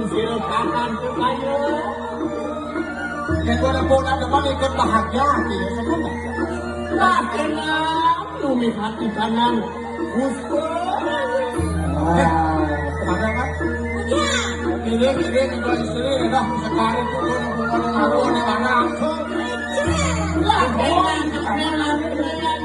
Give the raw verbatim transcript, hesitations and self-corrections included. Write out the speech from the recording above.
Silakan tuh, ayo. Yang gua ada bola depan ikut bahagia, gitu. Lah, enak. Numi hati kanan. Gusto. Ada kan? Ini, ini, ini, istri, dah, sekali tuh, gua nunggu, nunggu, nunggu, nunggu, nunggu. Lah, enak, enak, enak.